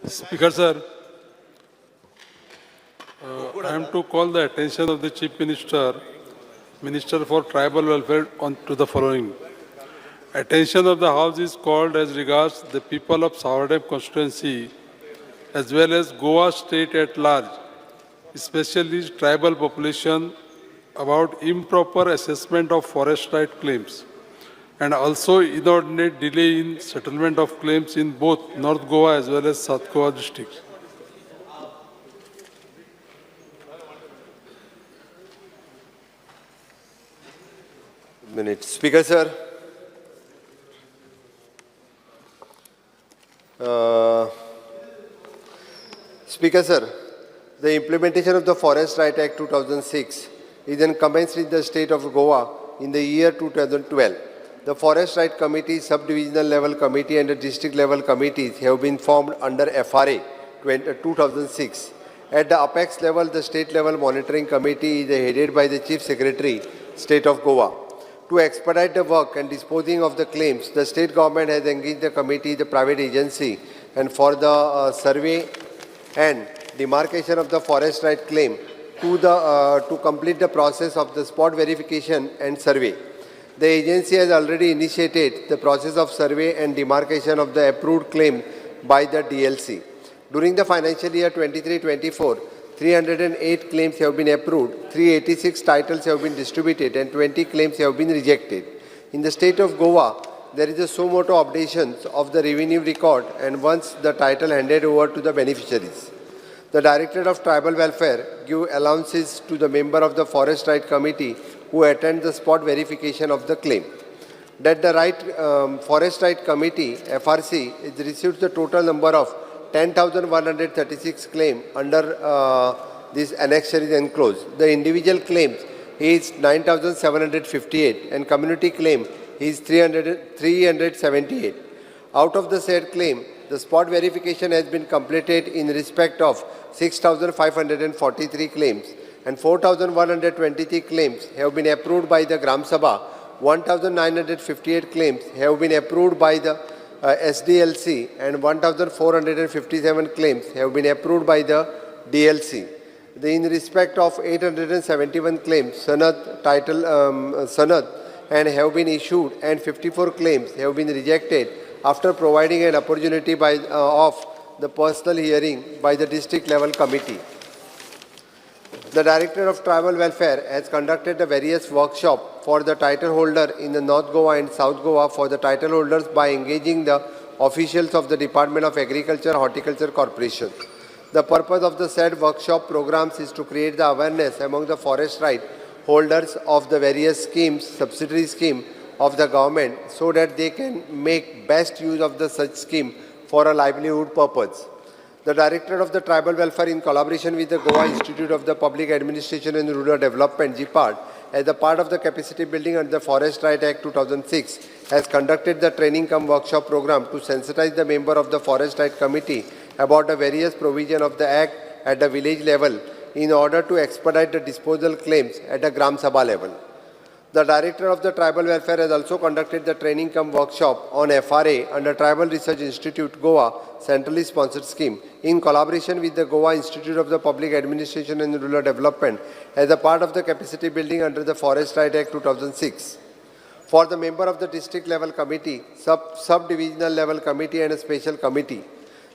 Speaker, sir, I am to call the attention of the Chief Minister, Minister for Tribal Welfare on to the following. Attention of the House is called as regards the people of Savordem constituency as well as Goa state at large, especially tribal population, about improper assessment of forest right claims and also inordinate delay in settlement of claims in both North Goa as well as South Goa districts. Minute. Speaker, sir, Speaker, sir, the implementation of the Forest Right Act 2006 is then commenced in the state of Goa in the year 2012. The Forest Right Committee, Subdivisional Level Committee and the District Level Committees have been formed under FRA 2006. At the apex level, the State Level Monitoring Committee is headed by the Chief Secretary, State of Goa. To expedite the work and disposing of the claims, the state government has engaged the committee, the private agency, and for the survey and demarcation of the forest right claim to complete the process of the spot verification and survey. The agency has already initiated the process of survey and demarcation of the approved claim by the DLC. During the financial year 23-24, 308 claims have been approved, 386 titles have been distributed, and 20 claims have been rejected. In the state of Goa, there is a suo motu updations of the revenue record and once the title handed over to the beneficiaries. The Directorate of Tribal Welfare give allowances to the member of the Forest Right Committee who attend the spot verification of the claim. That the Forest Right Committee, FRC, is received the total number of 10,136 claim under this annexure is enclosed. The individual claims is 9,758 and community claim is 378. Out of the said claim, the spot verification has been completed in respect of 6,543 claims and 4,123 claims have been approved by the Gram Sabha. 1,958 claims have been approved by the SDLC and 1,457 claims have been approved by the DLC. In respect of 871 claims, Sanad title Sanad and have been issued and 54 claims have been rejected after providing an opportunity by of the personal hearing by the district level committee. The Director of Tribal Welfare has conducted the various workshops for the title holder in the North Goa and South Goa for the title holders by engaging the officials of the Department of Agriculture Horticulture Corporation. The purpose of the said workshop programs is to create the awareness among the forest right holders of the various schemes, subsidiary scheme of the government, so that they can make best use of the such scheme for a livelihood purpose. The Director of the Tribal Welfare, in collaboration with the Goa Institute of the Public Administration and Rural Development, GPAD, as a part of the capacity building under the Forest Right Act 2006, has conducted the training cum workshop program to sensitize the member of the Forest Right Committee about the various provision of the Act at the village level in order to expedite the disposal claims at the Gram Sabha level. The Director of the Tribal Welfare has also conducted the training cum workshop on FRA under Tribal Research Institute, Goa, centrally sponsored scheme, in collaboration with the Goa Institute of the Public Administration and Rural Development as a part of the capacity building under the Forest Right Act 2006. For the member of the district level committee, sub-divisional level committee and a special committee,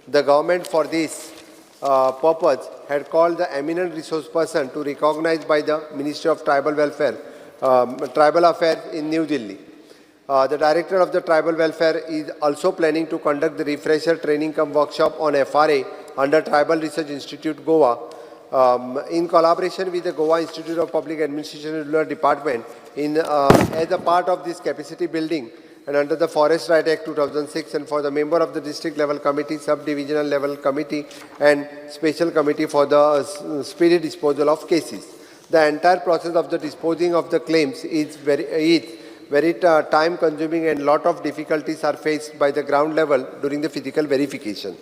the government for this purpose had called the eminent resource person to recognize by the Ministry of Tribal Welfare, Tribal Affairs in New Delhi. The Director of the Tribal Welfare is also planning to conduct the refresher training cum workshop on FRA under Tribal Research Institute, Goa, in collaboration with the Goa Institute of Public Administration and Rural Department as a part of this capacity building and under the Forest Right Act 2006, and for the member of the district level committee, sub-divisional level committee and special committee for the speedy disposal of cases. The entire process of the disposing of the claims is very time consuming and lot of difficulties are faced by the ground level during the physical verification.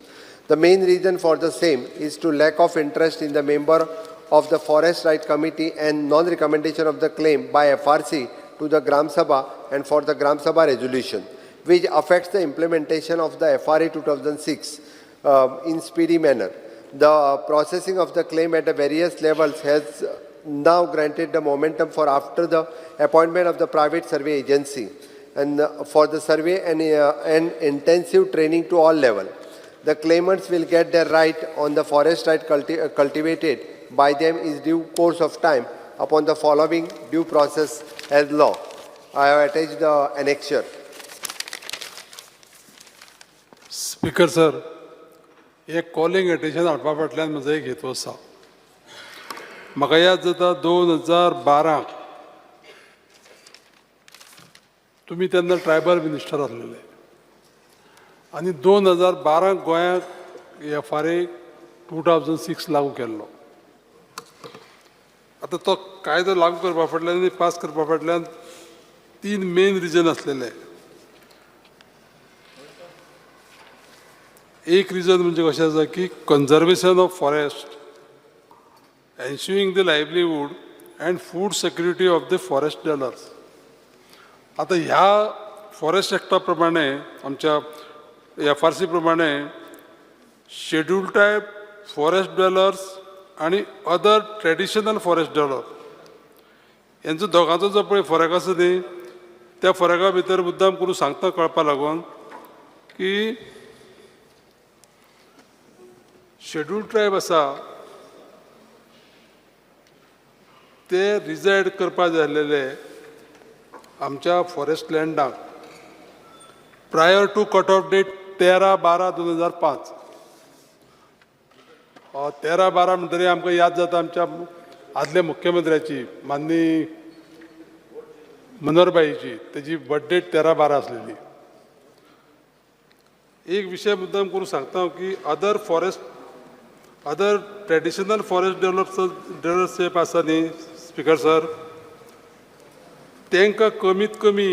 The main reason for the same is to lack of interest in the member of the Forest Right Committee and non-recommendation of the claim by FRC to the Gram Sabha and for the Gram Sabha resolution, which affects the implementation of the FRA 2006. in speedy manner. The processing of the claim at the various levels has now granted the momentum for after the appointment of the private survey agency and for the survey and intensive training to all level. The claimants will get their right on the forest right cultivated by them in due course of time upon the following due process as law. I have attached the annexure. Speaker sir, हे calling attention हाडपा फाटल्यान म्हजो एक हेतू आसा. म्हाका याद जाता 2012 तुमी तेन्ना ट्रायबल मिनिस्टर आसलेले आनी 2012 गोंयांत FRA 2006 लागू केल्लो. आतां तो कायदो लागू करपा फाटल्यान आनी पास करपा फाटल्यान तीन मेन रिजन आसलेले. एक रिजन म्हणजे कशें आसा की conservation of forest, ensuring the livelihood and food security of the forest dwellers. आतां ह्या फॉरेस्ट एक्टा प्रमाणे, आमच्या FRC प्रमाणे, शेड्यूल ट्रायब फॉरेस्ट ड्वेलर्स आनी अदर ट्रेडिशनल फॉरेस्ट ड्वेलर यांचो दोगांचो जो पळय फरक आसा न्ही, त्या फरका भितर मुद्दाम करून सांगता कळपा लागून की शेड्यूल ट्रायब आसा ते रिजायड करपा जाय आसलेले आमच्या फॉरेस्ट लँडाक prior to cut off date 13/12/2005. 13/12 म्हणटरीर आमकां याद जाता आमच्या आदल्या मुख्यमंत्र्याची, माननीय मनोहरबाईची, तेजी बर्थडेट 13/12 आसलेली. एक विशय मुद्दाम करून सांगता हांव की other traditional forest develops जे आसा न्ही स्पिकर सर, तांकां कमीत कमी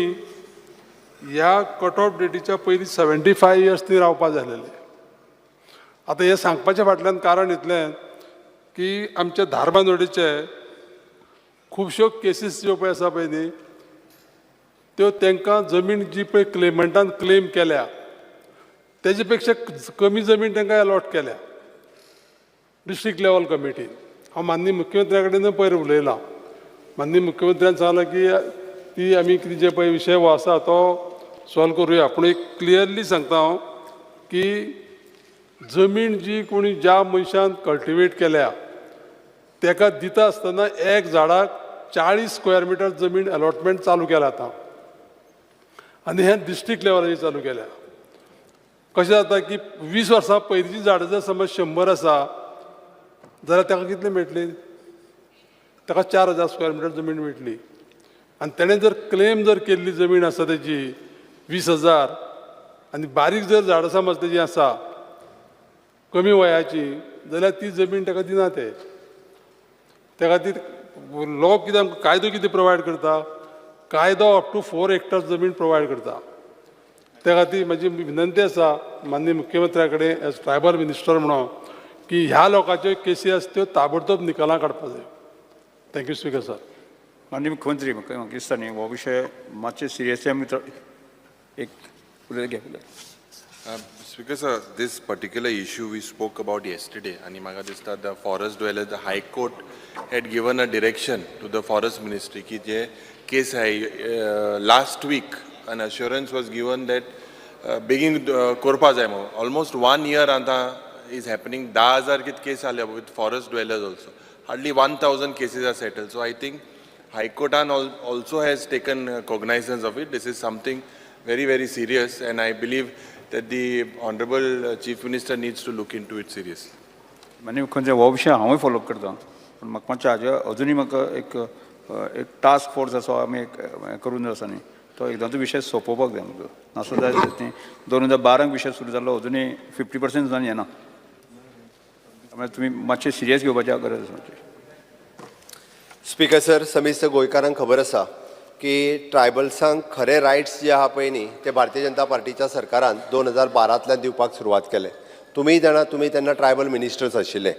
ह्या कट ऑफ डेटीच्या पयलीं 75 इयर्स ती रावपा जाय आसलेले. आतां हें सांगपाच्या फाटल्यान कारण इतलें की आमच्या धारबांदोडेचे खुबश्यो केसीस ज्यो पळय आसा पळय न्ही, त्यो तांकां जमीन जी पळय क्लेमंटान क्लेम केल्या तेजे पेक्षा कमी जमीन तांकां एलॉट केल्या डिस्ट्रिक्ट लेवल कमिटीन. हांव माननीय मुख्यमंत्र्या कडेन पयर उलयलां. माननीय मुख्यमंत्र्यान सांगलां की ती आमी कितें जे पळय विशय हो आसा तो सॉल्व करुया. पूण एक क्लियरली सांगता हांव की जमीन जी कोणी ज्या मनशान कल्टिवेट केल्या ताका दिता आसतना एक झाडाक 40 स्क्वेअर मिटर जमीन अलॉटमेंट चालू केल्या आतां आनी हें डिस्ट्रिक्ट लेवलाचेर चालू केल्या. कशें जाता की 20 वर्सां पयलींची झाडां जर समज 100 आसा जाल्यार ताका कितली मेळटली? ताका 4000 स्क्वेअर मिटर जमीन मेळटली. आनी तेणें जर क्लेम जर केल्ली जमीन आसा तेजी 20,000 आनी बारीक जर झाडां समज तेजी आसा कमी वयाची जाल्यार ती जमीन ताका दिना ते. त्या खातीर लॉ कितें आमकां कायदो कितें प्रोवायड करता? कायदो अप टू 4 हेक्टर जमीन प्रोवायड करता. त्या खातीर म्हजी विनंती आसा माननीय मुख्यमंत्र्या कडेन एज ट्रायबल मिनिस्टर म्हणून की ह्या लोकांच्यो केसी आसा त्यो ताबडतोब निकालां काडपा जाय. Thank you speaker sir. माननीय मुख्यमंत्री, म्हाका म्हाका दिसता न्ही हो विशय मातशें सिरियसली आमी एक उलय घे उलय. Speaker sir, this particular issue we spoke about yesterday, आणि म्हाका दिसता the forest dweller, the High Court had given a direction to the forest ministry की जे केस आहे, last week an assurance was given that बेगीन करपा जाय म्हणून. ऑलमोस्ट वन इयर आतां is happening. 10,000 कित केस जाल्या with forest dwellers also. Hardly 1,000 cases are settled. So I think High Courtan also has taken cognizance of it. This is something very, very serious, and I believe that the Honorable Chief Minister needs to look into it seriously. माननीय मुख्यमंत्री, हो विशय हांवूय follow up करता, पूण म्हाका मातशें हाजे अजुनूय म्हाका एक टास्क फोर्स असो आमी एक हें करून जाय आसा न्ही, तो एकदांचो विशय सोंपोवपाक जाय आमकां. नासलो जाल्यार न्ही 2012 विशय सुरू जाल्लो, अजुनूय 50% सुद्दां येना. म्हळ्यार तुमी मातशें सिरियस घेवपाची गरज आसा मातशी. स्पीकर सर, समेस्त गोंयकारांक खबर आसा की ट्रायबल्सांक खरे रायट्स जे आहा पळय न्ही, ते भारतीय जनता पार्टीच्या सरकारान 2012तल्यान दिवपाक सुरवात केले. तुमी जाणा, तुमी तेन्ना ट्रायबल मिनिस्टर्स आशिल्ले.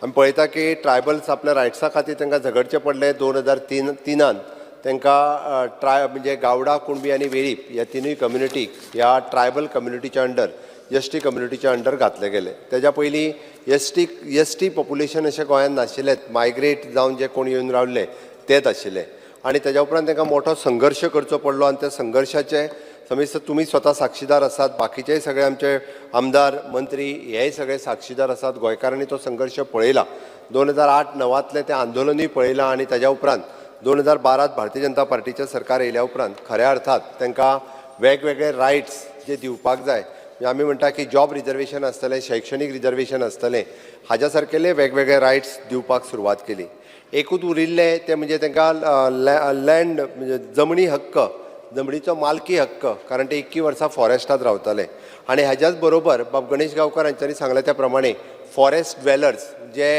आमी पळयता की ट्रायबल्स आपल्या रायट्सा खातीर तांकां झगडचें पडलें. 2003 तांकां ट्राय म्हणजे गावडा, कुणबी आनी वेळीप ह्या तिनूय कम्युनिटीक ह्या ट्रायबल कम्युनिटीच्या अंडर एस टी कम्युनिटीच्या अंडर घातले गेले. तेज्या पयलीं एस टी पॉप्युलेशन अशें गोंयांत नाशिल्लेंच. मायग्रेट जावन जे कोण येवन रावले तेच आशिल्ले आनी तेज्या उपरांत तांकां मोठो संघर्श करचो पडलो आनी त्या संघर्शाचे समेस्त तुमी स्वता साक्षीदार आसात, बाकीचेय सगळे आमचे आमदार, मंत्री हेय सगळे साक्षीदार आसात. गोंयकारांनी तो संघर्श पळयला. 2008-9तांतलें तें आंदोलनूय पळयलां आनी ताज्या उपरांत 2012त भारतीय जनता पार्टीचें सरकार येयल्या उपरांत खऱ्या अर्थात तांकां वेगवेगळे रायट्स जे दिवपाक जाय, म्हणजे आमी म्हणटा की जॉब रिजर्वेशन आसतलें, शैक्षणीक रिजर्वेशन आसतलें, हाज्या सारकेले वेगवेगळे रायट्स दिवपाक सुरवात केली. एकूच उरिल्लें तें म्हणजे तांकां लँड, म्हणजे जमनी हक्क, जमनीचो मालकी हक्क, कारण ते इतकीं वर्सां फॉरेस्टात रावताले. आनी हाज्याच बरोबर बाब गणेश गांवकार हांच्यांनी सांगलें त्या प्रमाणे फॉरेस्ट ड्वेलर्स जे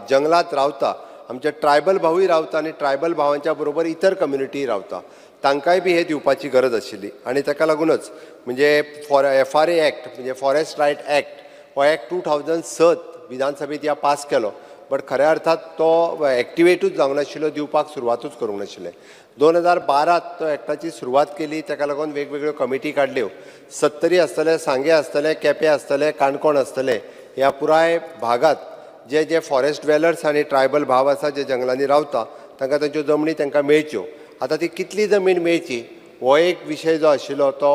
जंगलात रावता, आमचे ट्रायबल भावूय रावता आनी ट्रायबल भावांच्या बरोबर इतर कम्युनिटी रावता, तांकांय बी हे दिवपाची गरज आशिल्ली. आनी ताका लागूनच म्हणजे फॉर एफआरए एक्ट, म्हणजे फॉरेस्ट रायट एक्ट, हो एक्ट 2006 विधानसभेत ह्या पास केलो, बट खऱ्या अर्थात तो एक्टिवेटूच जावंक नाशिल्लो, दिवपाक सुरवातूच करूंक नाशिल्ले. 2012त तो एक्टाची सुरवात केली. ताका लागून वेगवेगळ्यो कमिटी काडल्यो. सत्तरी आसतले, सांगे आसतले, केपें आसतले, काणकोण आसतले, ह्या पुराय भागात जे जे फॉरेस्ट ड्वेलर्स आनी ट्रायबल भाव आसा, जे जंगलांनी रावता, तांकां तांच्यो जमनी तांकां मेळच्यो. आतां ती कितली जमीन मेळची हो एक विशय जो आशिल्लो तो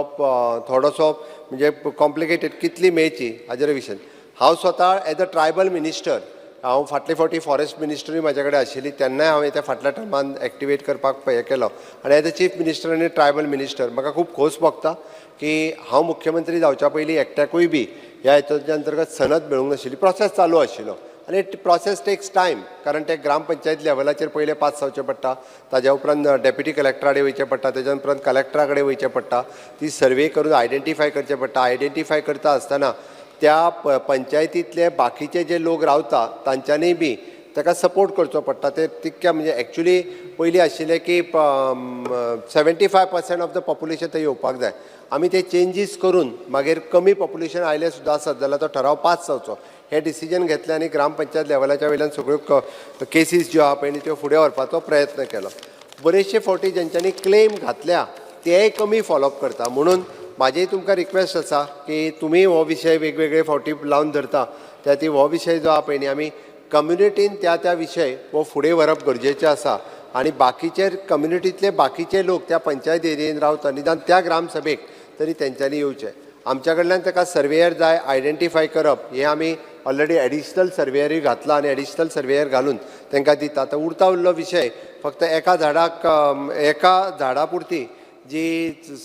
थोडोसो म्हणजे कॉम्प्लिकेटेड. कितली मेळची हाजेर विशय हांव स्वता एज अ ट्रायबल मिनिस्टर, हांव फाटले फावटी फॉरेस्ट मिनिस्टरूय म्हाजे कडेन आशिल्ली तेन्नाय हांवें त्या फाटल्या टर्मान एक्टिवेट करपाक हें केलो. आनी एज अ चीफ मिनिस्टर आनी ट्रायबल मिनिस्टर म्हाका खूब खोस भोगता की हांव मुख्यमंत्री जावच्या पयलीं एकट्याकूय बी ह्या हेतूच्या अंतर्गत सनद मेळूंक नाशिल्ली. प्रोसेस चालू आशिल्लो आनी प्रोसेस टेक्स टायम, कारण ते ग्रामपंचायत लेवलाचेर पयलें पास जावचें पडटा, ताज्या उपरांत डेप्युटी कलेक्टरा कडेन वयचें पडटा, ताज्या उपरांत कलेक्टरा कडेन वयचें पडटा, ती सर्वे करून आयडेंटिफाय करचें पडटा. आयडेंटिफाय करता आसतना त्या पंचायतींतले बाकीचे जे लोक रावता तांच्यांनी बी ताका सपोर्ट करचो पडटा. ते तितक्या म्हणजे एक्चुली पयलीं आशिल्लें की 75% of the population थंय येवपाक जाय. आमी ते चेंजीस करून मागीर कमी पॉप्युलेशन आयलें सुद्दां आसत जाल्यार तो ठराव पास जावचो हें डिसिजन घेतलें आनी ग्रामपंचायत लेवलाच्या वयल्यान सगळ्यो केसीस ज्यो आहा पळय न्ही त्यो फुडें व्हरपाचो प्रयत्न केलो. बरेचशे फावटी जेंच्यांनी क्लेम घातल्या तेय कमी फॉलोअप करता. म्हणून म्हाजी तुमकां रिक्वेस्ट आसा की तुमी हो विशय वेगवेगळे फावटी लावन धरता, त्या खातीर हो विशय जो आहा पळय न्ही आमी कम्युनिटीन त्या त्या विशय हो फुडें व्हरप गरजेचें आसा. आनी बाकीचे कम्युनिटींतले बाकीचे लोक त्या पंचायत एरियेन रावता, निदान त्या ग्रामसभेक तरी तेंच्यांनी येवचें. आमच्या कडल्यान ताका सर्वेयर जाय आयडेंटिफाय करप हें आमी ऑलरेडी एडिशनल सर्वेयरूय घातला आनी एडिशनल सर्वेयर घालून तांकां दिता. आतां उरता उरलो विशय फक्त एका झाडाक, एका झाडा पुरती जी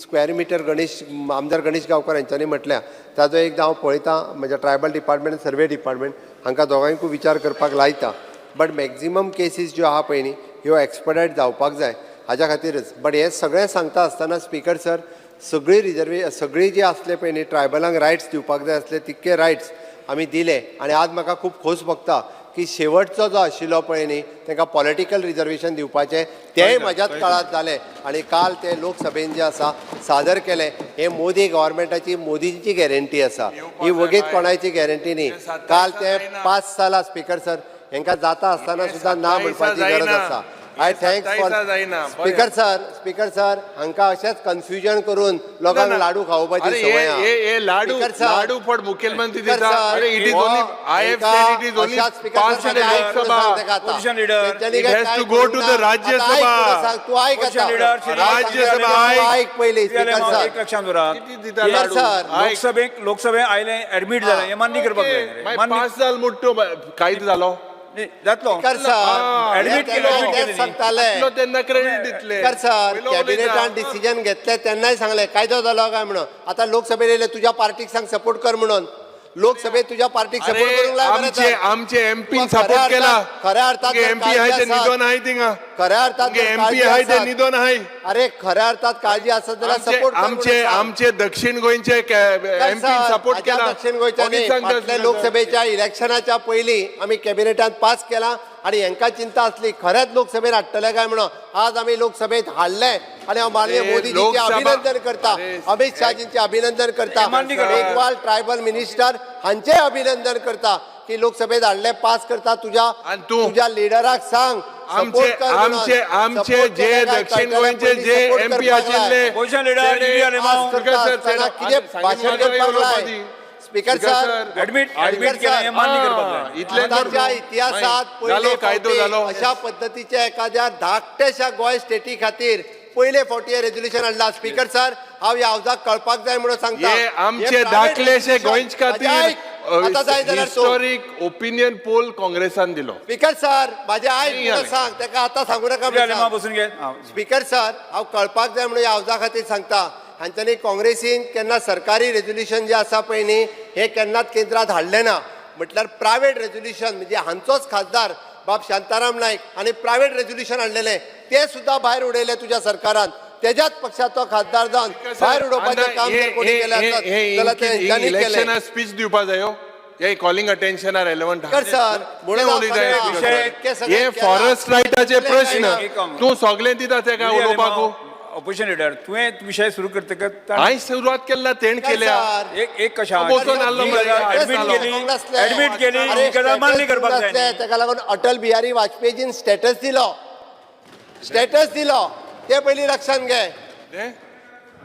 स्क्वेअर मिटर गणेश, आमदार गणेश गांवकर हांच्यांनी म्हटल्या, ताजो एकदां हांव पळयतां. म्हज्या ट्रायबल डिपार्टमेंट, सर्वे डिपार्टमेंट हांकां दोगांयकूय विचार करपाक लायता. बट मॅक्झिमम केसीस ज्यो आहा पळय न्ही ह्यो एक्सपडायट जावपाक जाय हाज्या खातीरच. बट हें सगळें सांगता आसतना स्पीकर सर, सगळी रिजर्वे सगळी जी आसले पळय न्ही ट्रायबलांक रायट्स दिवपाक जाय आसले तितके रायट्स आमी दिले. आनी आज म्हाका खूब खोस भोगता की शेवटचो जो आशिल्लो पळय न्ही तांकां पॉलिटिकल रिजर्वेशन दिवपाचें, तेंय म्हज्याच काळांत जालें आनी काल तें लोकसभेन जें आसा सादर केलें. हें मोदी गव्हर्मेंटाची, मोदींची गॅरंटी आसा ही, वगीत कोणाची गॅरंटी न्ही. काल ते पास जाला स्पीकर सर. हेंकां जाता आसतना सुद्दां ना म्हणपाची गरज आसा. I thanks for speaker sir. Speaker sir, हांकां अशेंच कन्फ्युजन करून लोकांक लाडू खावोवपाची संवय आहा. हे लाडू स्पीकर सर, लाडू फॉर मुख्यमंत्री स्पीकर दिता. सर, अरे, it is only, I have said it is only pass in Lok Sabha. Opposition leader. It has to go to the Rajya Sabha. तू ऐक Opposition आता. leader, Shri Rajya Sabha, तू ऐक पयलीं speaker sir. एक लक्षात दवरात. किती दिता स्पीकर लाडू? सर, ऐक. लोकसभेक लोकसभेक आयले, ऍडमीट जालें हें मान्य करपाक जाय रे. मागीर मान्य पास जाल मोठ्यो कायदो जालो. न्ही, जातलो. स्पीकर सर, Admit केलं, admit केलं तेच सांगताले. इतलो तेन्ना क्रेडिट दितले. स्पीकर सर, पयलो उलयता. कॅबिनेटान डिसिजन घेतले तेन्नाय सांगले कायदो जालो काय म्हणून. आता लोकसभेत येयले, तुज्या पार्टीक सांग सपोर्ट कर म्हणून. लोकसभेत तुज्या पार्टीक सपोर्ट अरे, करूंक लाय मरे आमचे तर. आमचे एमपी तुका सपोर्ट खऱ्या केला. खऱ्या अर्थात जर एमपी आहे ते काळजी आसत- निदोन आहे थिंगा. खऱ्या अर्थात जर एमपी काळजी आहे ते आसत- निदोन आहे. अरे, खऱ्या अर्थात काळजी आसत जाल्यार सपोर्ट कर आमचे म्हणून सांग. आमचे दक्षिण गोंयचे एमपी सपोर्ट आज्या केला. दक्षिण गोंयच्या ओगीच न्ही, सांगता फाटल्या स्पीकर. लोकसभेच्या इलेक्शनाच्या पयलीं आमी कॅबिनेटान पास केला आनी हेंकां चिंता आसली खरेंच लोकसभेत हाडटले काय म्हणून. आज आमी लोकसभेत हाडले आनी हांव माननीय अरे, मोदीजींचे लोकसभा- अभिनंदन करता, अरे, अमित शहाजींचे अभिनंदन करता, मान्य करा. मेघवाल ट्रायबल मिनिस्टर हांचे अभिनंदन करता की लोकसभेत हाडले, पास करता. तुझ्या आनी तूं? तुझ्या लिडराक सांग आमचे Support कर म्हणून. आमचे आमचे Support जे केले काय दक्षिण कळटलें गोंयचे पयलीं जे support MP करपाक लाय. आशिल्ले Opposition leader, Yuri Alemao. Speaker sir, आसतना कितें भाशण करपाक लाय. स्पीकर सर ऍडमिट ऍडमिट केलें हें मान्य करपाक जाय. इतलें आतांच्या इतिहासात पयले जालो कायदो फावटी जालो. अशा पद्दतीच्या एखाद्या धाकट्याशा गोंय स्टेटी खातीर पयले फावटी हें रेजोल्युशन हाडला. स्पीकर सर, हांव ह्या हावजाक कळपाक जाय म्हणून सांगता. हे आमचे हे private धाकलेशे resolution. गोंयचे म्हाजें आयक. आतां जाय खातीर जाल्यार तूं. हिस्टोरीक ओपिनियन पोल काँग्रेसान दिलो. स्पीकर सर, म्हाजें आयक नाही म्हणून आलें. सांग तेका, आतां सांगू नाका युरी म्हणून आलेमाव सांग. बसून घे. आं. स्पीकर सर, हांव कळपाक जाय म्हणून ह्या हावजा खातीर सांगता, हांच्यानी काँग्रेसीन केन्ना सरकारी रेजोल्युशन जें आसा पळय न्ही, हें केन्नाच केंद्रांत हाडलें ना. म्हटल्यार प्रायवेट रेजोल्युशन, म्हणजे हांचोच खासदार बाब शांताराम नायक आनी प्रायवेट रेजोल्युशन हाडलेलें, तें सुद्दां भायर उडयलें तुज्या सरकारान. तेज्याच पक्षाचो खासदार जावन भायर उडोवपाचें काम जर कोणी केलें आसत जाल्यार तें हेंच्यांनी केलें. इलेक्शना स्पीच दिवपा जायो, हे calling attention are relevant. Speaker sir, म्हणून हांव सांगता, इतकें सगळें हे केलां. फॉरेस्ट रायटाचे प्रश्न एक- तूं सगळें दिता तेका युरी उलोवपाक. आलेमाव, ऑपोजिशन लिडर, तुवें विशय सुरू करतकच हांवें सुरवात केल्ला, तेण स्पीकर केल्या. सर, एक एक कशें आहा? बसून आसलो ही मरे. गजाल ऍडमीट केली, ऍडमीट केली, ही गजाल मान्य करपाक जाय न्ही. ताका लागून अटल बिहारी वाजपेयीजीन स्टेटस दिलो, स्टेटस दिलो, ते पयलीं लक्षांत घे. ते?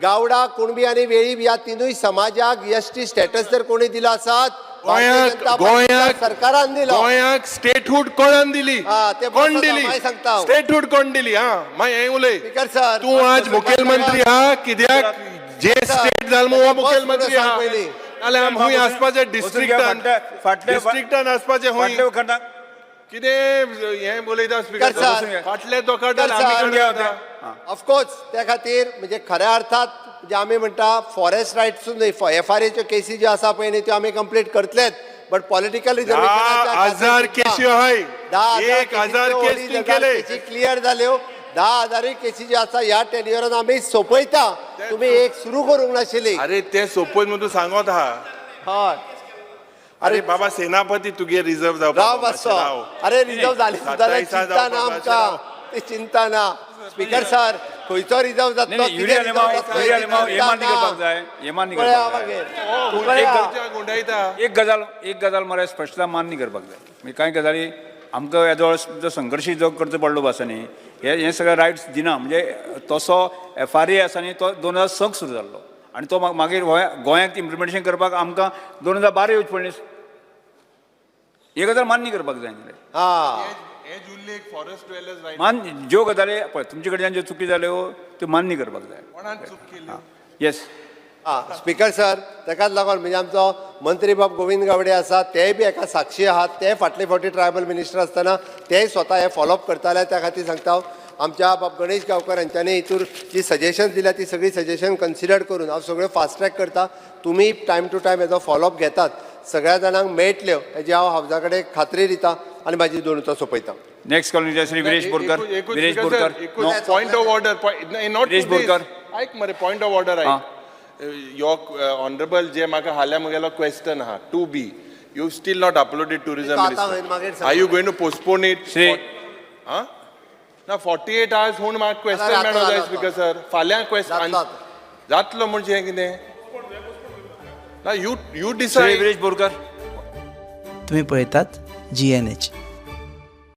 गावडा, कुणबी आनी वेळीप ह्या तिनूय समाजाक एसटी स्टेटस जर कोणी दिलो आसात, भारतीय गोंयाक जनता पार्टीच्या गोंयाक सरकारान दिलो. गोंयाक स्टेटहूड कोणान दिली? हा, ते कोण बसो दिली मागीर सांगता हांव. स्टेटहूड? कोण दिली? हा, मागीर हें उलय. स्पीकर सर, तूं आज मुखेलमंत्री हा कित्याक? जे स्टेट जाल मु हो मुखेलमंत्री सांग हा. पयलीं. नाल्यार आमी हुंय आसपाचे बसून घे, डिस्ट्रिक्टान, फाटले डिस्ट्रिक्टान आसपाचे हुंय. फाटले वखदाक कितें हें उलयता स्पीकर स्पीकर सर. सर? फाटले दोकाटान स्पीकर आमी सर. कडेन वता. ऑफकोर्स त्या खातीर म्हणजे खऱ्या अर्थात म्हणजे आमी म्हणटा फॉरेस्ट रायट्स न्हय, एफ आर एच्यो केसी ज्यो आसा पळय न्ही, त्यो आमी कंप्लीट करतलेच, बट पॉलिटिकल 10,000 केशी आहाय. 1000 केस तूं केले. केसी क्लियर जाल्यो. 10,000ूय केसी ज्यो आसा ह्या टेन्युअरान आमी सोंपयता. तुमी एक सुरू करूंक नाशिल्ली. अरे ते सोंपय म्हणून तूं सांगत आहा. हय. अरे बाबा सेनापती तुगे रिझर्व जावपाक राव मातसो. अरे रिजर्व जाली सुद्दां जाल्यार सत्तावीसा चिंता ना जावपाक आमकां, ती चिंता ना. स्पीकर सर, खंयचो रिजर्व नाही जातलो, नाही, युरी कितें आलेमाव, रिजर्व जातलो युरी हेची आलेमाव हे चिंता मान्य ना. करपाक जाय, हे मान्य पळया करपाक जाय. मागीर. तूं पळया. गुंडायता. एक गजाल मरे स्पश्टता मान्य करपाक जाय. म्हणजे कांय गजाली आमकां येदोळ जो संघर्श जो करचो पडलो आसा न्ही, हे हे सगळे रायट्स दिना. म्हणजे तसो एफ आर ए आसा न्ही, तो 2006 सुरू जाल्लो आनी तो मागीर गोंयांत इम्प्लिमेंटेशन करपाक आमकां 2012 येवची पडली. ही गजाल मान्य करपाक जाय न्ही रे. हा. हे जुल्ले एक फॉरेस्ट ड्वेलर्स रायट. मान्य ज्यो गजाली पळय तुमचे कडल्यान ज्यो चुकी जाल्यो त्यो मान्य करपाक जाय. कोणान चूक केली? येस. हा स्पीकर सर, ताकाच लागून म्हणजे आमचो मंत्री बाब गोविंद गावडे आसा, तेय बी एका साक्षी आहात. ते फाटले फावटी ट्रायबल मिनिस्टर आसतना तेय स्वता हे फॉलोअप करताले. त्या खातीर सांगता हांव, आमच्या बाब गणेश गांवकर हांच्यांनी हितूर जी सजेशन दिल्या ती सगळी सजेशन कन्सिडर करून हांव सगळ्यो फास्ट ट्रॅक करता. तुमी टायम टू टायम हेजो फॉलोअप घेतात, सगळ्या जाणांक मेळटल्यो हेजी हांव हावजा कडेन खात्री दिता आनी म्हाजी दोन उतरां सोंपयता. Next call Shri Viresh Borkar. Viresh Borkar. No. Point of order, not Viresh Borkar. आयक मरे, पॉयंट ऑफ ऑर्डर आयक. Your honourable, जे म्हाका हाल्या म्हगेलो क्वेश्चन आहा to be, you still not uploaded tourism आतां होय मागीर minister. Are you going to postpone it? Shri ना, 48 आवर्स हून म्हाका क्वेश्चन जातलो, मेळो जाय. जातलो. स्पीकर सर, फाल्यां क्वेश्चन जातलो. जातलो म्हणजे हें कितें ना, you Shri decide. Viresh Borkar. तुम्ही पळयतात GNH.